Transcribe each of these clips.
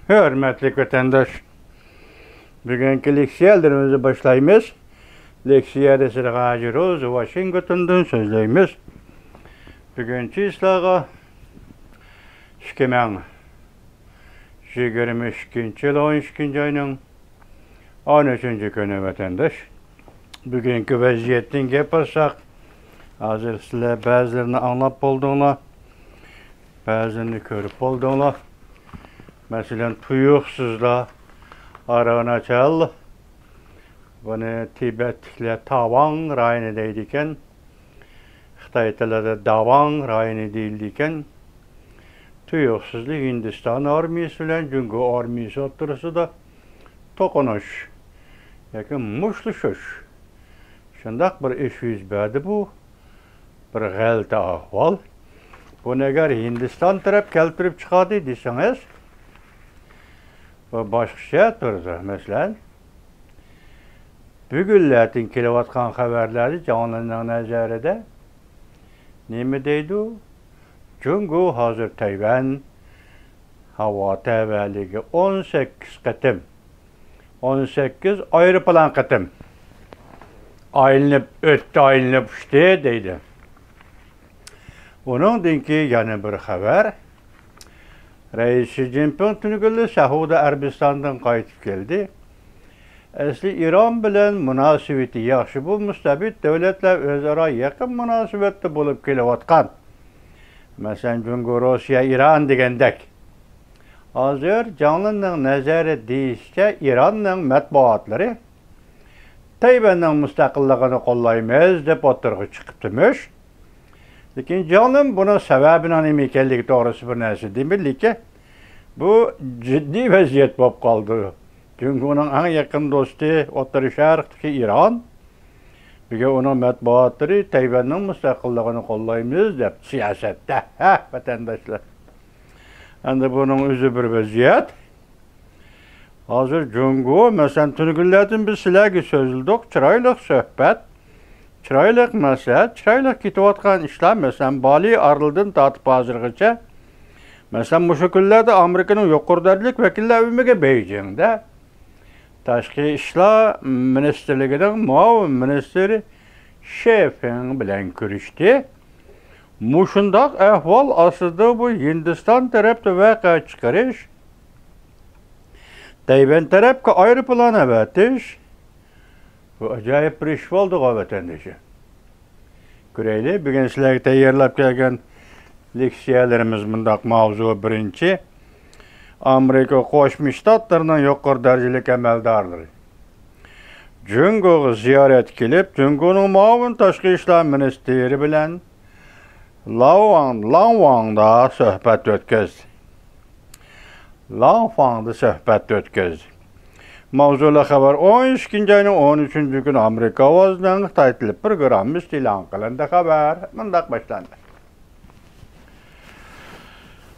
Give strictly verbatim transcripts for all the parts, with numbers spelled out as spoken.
ھۆرمەتلىك ۋەتەنداش، بۈگۈنكى لېكسىيەلىرىمىزنى باشلايمىز. لېكسىيە دېسىلىغان ھاجى روز ۋاشىنگتوندىن سۆزلەيمىز. بۈگۈن چىسلاغا ئىككى مىڭ يىگىرمە ئىككىنچى يىل ئون ئىككىنچى ئاينىڭ ئون ئۈچىنچى كۈنى ۋەتەنداش. بۈگۈنكى ۋەزىيەتتىن گەپ ئالساق، ھازىر سىلەر بەزىلىرىنى ئاڭلاپ بولدۇڭلار، بەزىلىرىنى كۆرۈپ بولدۇڭلار. مەسىلەن، تۇيۇقسىزلا ئارۇناچال، بۇنى تىبەتلىكلەر تاۋاڭ رايونى دەيدىكەن، خىتاي تىلىدا داۋاڭ رايونى دېيىلىدىكەن. تۇيۇقسىزلا ھىندىستان ئارمىيىسى بىلەن جۇڭگو ئارمىيىسى ئوتتۇرىسىدا توقۇنۇش ياكى مۇشتلىشىش، شۇنداق بىر ئىش يۈز بەردى. بۇ بىر غەلىتە ئەھۋال. بۇنى ئەگەر ھىندىستان تەرەپ كەلتۈرۈپ چىقاردى دېسىڭىز، بۇ باشقىچە تۇرىدۇ. مەسىلەن، بۈگۈنلەردىن كېلىۋاتقان خەۋەرلەردە جاڭلىنىڭ نەزەرىدە نېمە دەيدۇ؟ جۇڭگو ھازىر تەيۋەن ھاۋا تەۋەلىكىگە ئون سەككىز قېتىم، ئون سەككىز ئايروپىلان قېتىم ئايلىنىپ ئۆتتى، ئايلىنىپ ئۇچتى دەيدۇ. ئۇنىڭدىن كېيىن يەنە بىر خەۋەر. رەئىس شى جىنپىڭ تۈنۈگۈنلا سەئۇدى ئەرەبىستاندىن قايتىپ كەلدى. ئەسلى ئىران بىلەن مۇناسىۋىتى ياخشى، بۇ مۇستەبىت دۆلەتلەر ئۆزئارا يېقىن مۇناسىۋەتتە بولۇپ كېلىۋاتقان. مەسىلەن، جۇڭگو، روسىيە، ئىران دېگەندەك. ھازىر جاڭلىنىڭ نەزەرى دېيىشىچە، ئىراننىڭ مەتبۇئاتلىرى تەيۋەننىڭ مۇستەقىللىقىنى قوللايمىز دەپ ئوتتۇرىغا چىقىپتىمىش. لېكىن جاڭلىن بۇنىڭ سەۋەبىنىڭ نېمە ئىكەنلىكى توغرىسىدا بىر نەرسە دېمىدى، لېكىن بۇ جىددىي ۋەزىيەت بولۇپ قالدى. جۇڭگونىڭ ئەڭ يېقىن دوستى ئوتتۇرا شەرقتىكى ئىران بۈگۈن ئۇنىڭ مەتبۇئاتلىرى تەيۋەننىڭ مۇستەقىللىقىنى قوللايمىز دەپ سىياسەتتە. ھە، ۋەتەنداشلار. ئەمدى بۇنىڭ ئۆزى بىر ۋەزىيەت. ھازىر جۇڭگو، مەسىلەن، تۈنۈگۈنلەردىن بىز سىلەرگە سۆزلىدۇق، چىرايلىق سۆھبەت، چىرايلىق مەسلىھەت، چىرايلىق كېتىۋاتقان ئىشلار، مەسىلەن، بالى ئارىلىدىن تارتىپ ھازىرغىچە، مەسىلەن، مۇشۇ كۈنلەردە ئامېرىكىنىڭ يۇقىرى دەرىجىلىك ۋەكىللەر ئۆمىكى بېيجىڭدە تاشقى ئىشلار مىنىستىرلىكىنىڭ مۇئاۋىن مىنىستىرى شې فېڭ بىلەن كۆرۈشتى. مۇشۇنداق ئەھۋال ئاستىدا بۇ ھىندىستان تەرەپتە ۋەقە چىقىرىش، تەيۋەن تەرەپكە ئايروپىلان ئەۋەتىش، بۇ ئاجايىپ بىر ئىش بولدىغۇ، ۋەتەندىشى. كۆرەيلى، بۈگۈن سىلەرگە تەييارلاپ كەلگەن لېكسىيەلىرىمىز مۇنداق ماۋزۇ: بىرىنچى، ئامېرىكا قوشما شتاتلىرىنىڭ يۇقىرى دەرىجىلىك ئەمەلدارلىرى جۇڭگوغا زىيارەتكە كېلىپ، جۇڭگونىڭ مۇئاۋىن تاشقى ئىشلار مىنىستىرى بىلەن لاۋاڭ، لاڭۋاڭدا سۆھبەت ئۆتكۈزدى. لاڭفاڭدا سۆھبەت ئۆتكۈزدى. ماۋزۇلۇق خەۋەر ئون ئىككىنچى ئاينىڭ ئون ئۈچىنچى كۈنى ئامېرىكا ئاۋازىنىڭ خىتاي تىلى پروگراممىسىدا ئېلان قىلىندى. خەۋەر مۇنداق باشلاندى.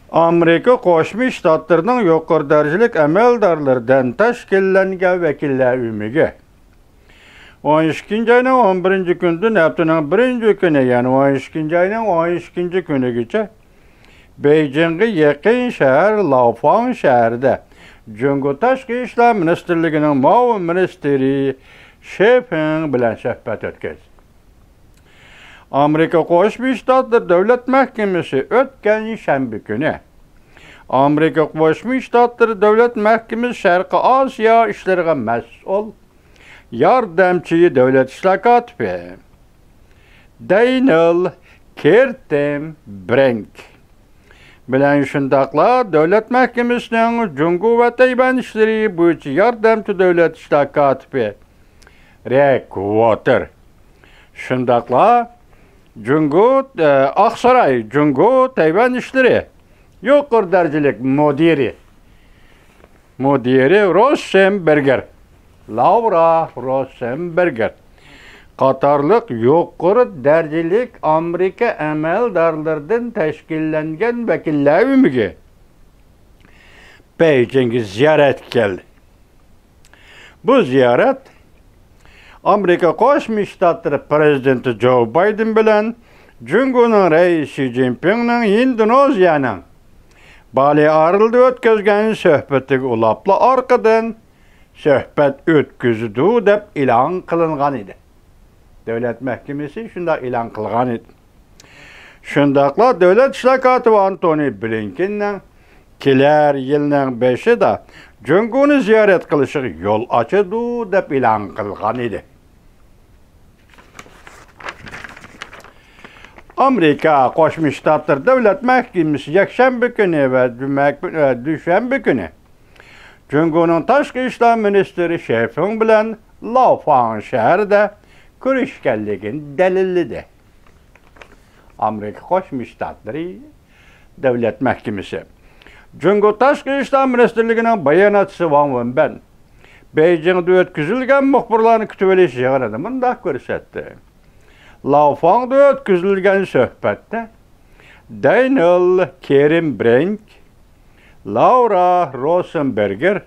ئامېرىكا قوشما شتاتلىرىنىڭ يۇقىرى دەرىجىلىك ئەمەلدارلىرىدىن تەشكىللەنگەن ۋەكىللەر ئۆمىكى ئون ئىككىنچى ئاينىڭ ئون بىرىنچى كۈنىدىن ھەپتىنىڭ بىرىنچى كۈنى، يەنى ئون ئىككىنچى ئاينىڭ ئون ئىككىنچى كۈنىگىچە بېيجىڭغا يېقىن شەھەر لاۋفاڭ شەھىرىدە جۇڭگو تاشقى ئىشلار مىنىستىرلىكىنىڭ مۇئاۋىن مىنىستىرى شې فېڭ بىلەن سۆھبەت ئۆتكۈزدى. ئامېرىكا قوشما شتاتلىرى دۆلەت مەھكىمىسى ئۆتكەن شەنبە كۈنى ئامېرىكا قوشما شتاتلىرى دۆلەت مەھكىمىسى شەرقىي ئاسىيا ئىشلىرىغا مەسئۇل ياردەمچى دۆلەت ئىشلار كاتىپى دەينىل كىرتېم برېنك بىلەن، شۇنداقلا دۆلەت مەھكىمىسىنىڭ جۇڭگو ۋە تەيۋەن ئىشلىرى بويىچە ياردەمچى دۆلەت ئىشلار كاتىپى رېك ۋوتېر، شۇنداقلا جۇڭگو، ئە، ئاقساراي جۇڭگو تەيۋەن ئىشلىرى يۇقىرى دەرىجىلىك مۇدىرى، مۇدىرى روسېنبېرگېر، لاۋرا روسېنبېرگېر قاتارلىق يۇقىرى دەرىجىلىك ئامېرىكا ئەمەلدارلىرىدىن تەشكىللەنگەن ۋەكىللەر ئۆمىكى بېيجىڭغا زىيارەتكە كەلدى. بۇ زىيارەت ئامېرىكا قوشما شتاتلىرى پىرېزىدېنتى جو بايدېن بىلەن جۇڭگونىڭ رەئىسى شى جىنپىڭنىڭ ھىندونېزىيەنىڭ بالى ئارىلىدا ئۆتكۈزگەن سۆھبىتىگە ئۇلاپلا ئارقىدىن سۆھبەت ئۆتكۈزىدۇ دەپ ئېلان قىلىنغان ئىدى. دۆلەت مەھكىمىسى شۇنداق ئېلان قىلغان ئىدى. شۇنداقلا دۆلەت ئىشلار كاتىپى ئانتونى بلىنكېننىڭ كېلەر يىلنىڭ بېشىدا جۇڭگونى زىيارەت قىلىشىغا يول ئاچىدۇ دەپ ئېلان قىلغان ئىدى. ئامېرىكا قوشما شتاتلىرى دۆلەت مەھكىمىسى يەكشەنبە كۈنى ۋە جۈمە كۈنى، ۋە دۈشەنبە كۈنى جۇڭگونىڭ تاشقى ئىشلار مىنىستىرى شېفېڭ بىلەن لاۋفاڭ شەھىرىدە كۆرۈشكەنلىكىنى دەلىللىدى. ئامېرىكا قوشما شتاتلىرى دۆلەت مەھكىمىسى. جۇڭگو تاشقى ئىشلار مىنىستىرلىكىنىڭ باياناتچىسى ۋاڭ ۋېنبەن بېيجىڭدا ئۆتكۈزۈلگەن مۇخبىرلارنى كۈتۈۋېلىش يىغىنىدا مۇنداق كۆرسەتتى. لاۋفاڭدا ئۆتكۈزۈلگەن سۆھبەتتە دەنىيېل كېرېنبرېنك، لاۋرا روسېنبېرگېر،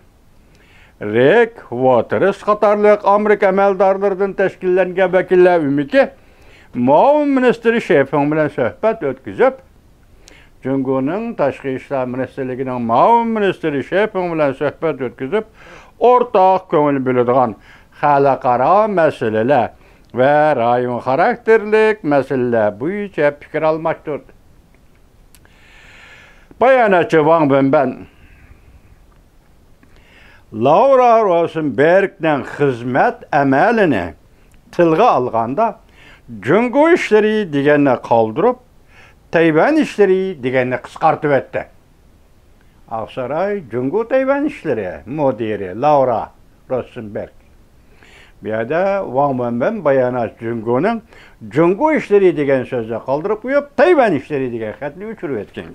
رېك ۋوتېرس قاتارلىق ئامېرىكا ئەمەلدارلىرىدىن تەشكىللەنگەن ۋەكىللەر ئۆمىكى مۇئاۋىن مىنىستىرى شېفېڭ بىلەن سۆھبەت ئۆتكۈزۈپ، جۇڭگونىڭ تاشقى ئىشلار مىنىستىرلىكىنىڭ مۇئاۋىن مىنىستىرى شېفېڭ بىلەن سۆھبەت ئۆتكۈزۈپ، ئورتاق كۆڭۈل بۆلىدىغان خەلقئارا مەسىلىلەر ۋە رايون خاراكتېرلىك مەسىلىلەر بويىچە پىكىر ئالماشتۇردى. باياناتچى ۋاڭ ۋېنبەن لاۋرا روسېنبېرگنىڭ خىزمەت ئەمەلىنى تىلغا ئالغاندا، جۇڭگو ئىشلىرى دېگەننى قالدۇرۇپ، تەيۋەن ئىشلىرى دېگەننى قىسقارتىۋەتتى. ئاقساراي جۇڭگو تەيۋەن ئىشلىرى مۇدىرى لاۋرا روسېنبېرگ. بۇ يەردە ۋاڭ ۋېنبېن بايانات جۇڭگونىڭ جۇڭگو ئىشلىرى دېگەن سۆزنى قالدۇرۇپ قويۇپ، تەيۋەن ئىشلىرى دېگەن خەتنى ئۆچۈرۈۋەتكەن.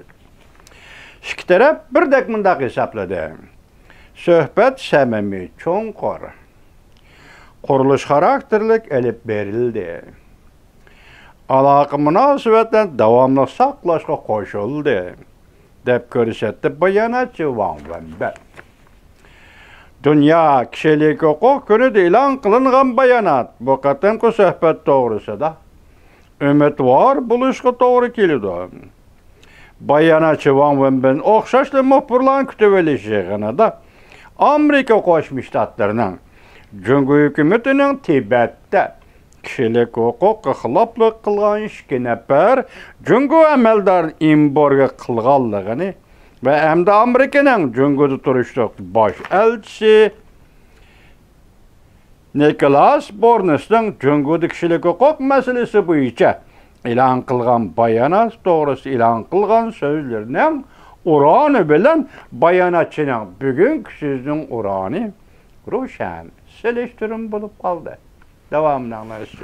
ئىككى تەرەپ بىردەك مۇنداق ھېسابلىدى. سۆھبەت سەمىمىي، چوڭقۇر، قۇرۇلۇش خاراكتېرلىك ئېلىپ بېرىلدى. ئالاقە مۇناسىۋەتلەرنى داۋاملىق ساقلاشقا قوشۇلدى، دەپ كۆرسەتتى باياناتچى ۋاڭ ۋېنبېن. دۇنيا كىشىلىك ھوقۇق كۈنىدە ئېلان قىلىنغان بايانات بۇ قېتىمقى سۆھبەت توغرىسىدا ئۈمىدۋار بولۇشقا توغرا كېلىدۇ. باياناتچى ۋاڭ ۋېنبېن ئوخشاشلا مۇخبىرلارنى كۈتۈۋېلىش يىغىنىدا ئامېرىكا قوشما شتاتلىرىنىڭ جۇڭگو ھۆكۈمىتىنىڭ تىبەتتە كىشىلىك ھوقۇققا خىلاپلىق قىلغان ئىككى نەپەر جۇڭگو ئەمەلدارىنى ئېمبارگو قىلغانلىقىنى ۋە ئەمدى ئامېرىكىنىڭ جۇڭگودا تۇرۇشلۇق باش ئەلچىسى نىكولاس بورنسنىڭ جۇڭگودا كىشىلىك ھوقۇق مەسىلىسى بويىچە ئېلان قىلغان بايانات توغرىسىدا ئېلان قىلغان سۆزلىرىنىڭ ئۇرانى بىلەن باياناتچىنىڭ بۈگۈنكى سۆزىنىڭ ئۇرانى روشەن سېلىشتۇرما بولۇپ قالدى. داۋامىنى ئاڭلايسىز.